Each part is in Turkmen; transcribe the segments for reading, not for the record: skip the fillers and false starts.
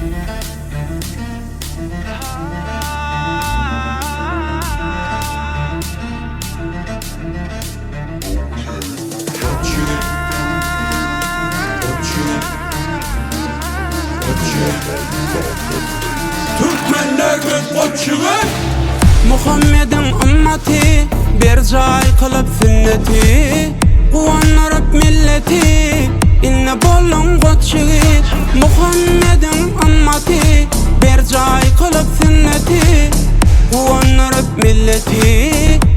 Goç ýigit Goç ýigit Goç ýigit Türkmenler biz goç ýigit! Muhammediň ymmaty Berjaý kylyp sünneti Guwandyryp milleti Indi bolduň goç ýigit Muhammediň ymmaty Berjaý kylyp sünneti Guwandyryp milleti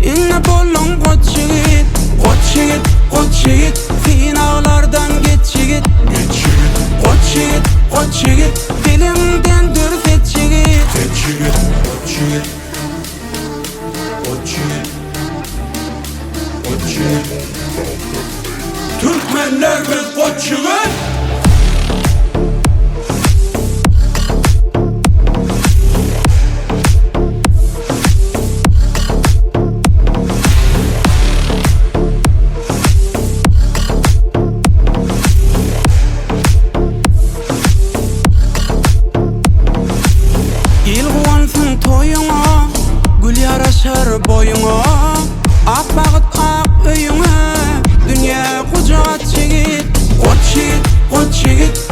Indi bolduň goç ýigit Goç ýigit, goç ýigit Synaglardan geç ýigit Geç ýigit Goç ýigit, goç ýigit Diliňden dür seç ýigit Seç ýigit, goç ýigit Goç ýigit Goç ýigit Türkmenler biz goç ýigit! Il guwansyn toýuňa, gül ýaraşar boýuňa, Ak bagt ak öýüňe, dünýä gujak aç ýigit. Goç ýigit, goç ýigit.